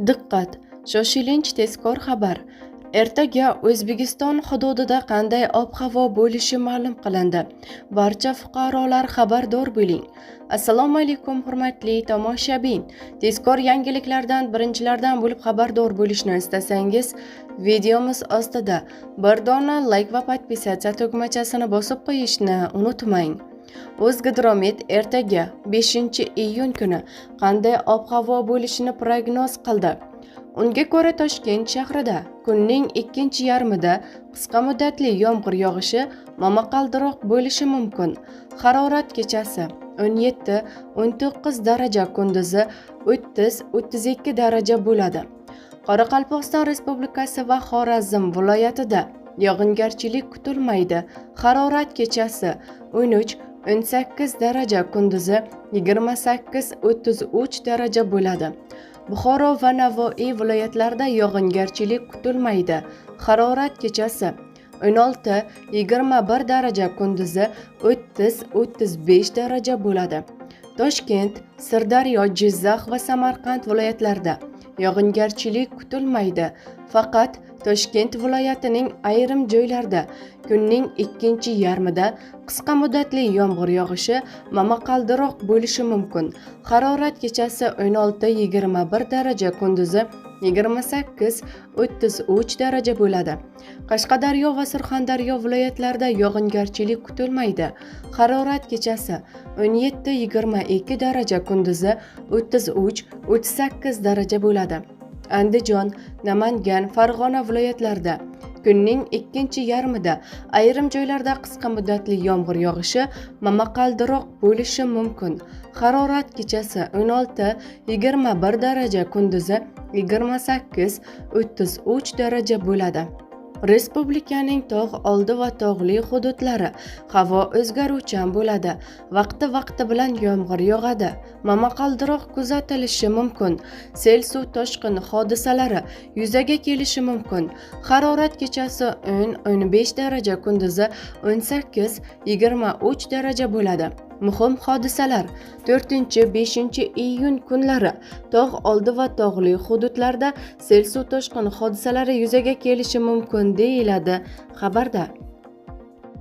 Diqqat! Shoshilinch tezkor xabar. Ertaga O'zbekiston hududida qanday ob-havo bo'lishi ma'lum qilindi. Barcha fuqarolar xabardor bo'ling. Assalomu alaykum, hurmatli tomoshabin. Tezkor yangiliklardan birinchilardan bo'lib xabardor bo'lishni istasangiz, videomiz ostida bir dona like va подписаться tugmachasini bosib qo'yishni unutmang. O'zgidromet ertaga, 5-iyun kuni qanday ob-havo bo'lishini prognoz qildi. Unga ko'ra, Toshkent shahrida kunning ikkinchi yarmida qisqa muddatli yomg'ir yog'ishi, momaqaldiroq bo'lishi mumkin. Harorat kechasi 17-19 daraja, kunduzi 30-32 daraja bo'ladi. Qoraqalpog'iston Respublikasi va Xorazm viloyatida yog'ingarchilik kutilmaydi. Harorat kechasi 13-18 daraja, kunduzi 28-33 daraja bo'ladi. Buxoro va Navoiy viloyatlarida yog'ingarchilik kutilmaydi. Harorat kechasi 16-21 daraja, kunduzi 30-35 daraja bo'ladi. Toshkent, Sirdaryo, Jizzax va Samarqand viloyatlarida yog'ingarchilik kutilmaydi. Faqat Toshkent viloyatining ayrim joylarida kunning ikkinchi yarmida qisqa muddatli yomg'ir yog'ishi, momaqaldiroq bo'lishi mumkin. Harorat kechasi 16-21 daraja, kunduzi 28-33 daraja bo'ladi. Qashqadaryo va Surxondaryo viloyatlarida yog'ingarchilik kutilmaydi. Harorat kechasi 17-22 daraja, kunduzi 33-38 daraja bo'ladi. Andijon, Namangan, Farg'ona viloyatlarida kunning ikkinchi yarmida ayrim joylarda qisqa muddatli yomg'ir yog'ishi, momaqaldiroq bo'lishi mumkin. Harorat kechasi 16-21 daraja, kunduzi 28-33 daraja bo'ladi. Respublikaning tog' oldi va tog'li hududlari havo o'zgaruvchan bo'ladi. Vaqti-vaqti bilan yomg'ir yog'adi. Momaqaldiroq kuzatilishi mumkin. Sel suv toshqin hodisalari yuzaga kelishi mumkin. Harorat kechasi 10-15 daraja, kunduzi 18-23 daraja bo'ladi. Muhim hodisalar: 4-5-iyun kunlari tog' oldi va tog'li hududlarda sel suv toshqin hodisalari yuzaga kelishi mumkin, deyiladi xabarda.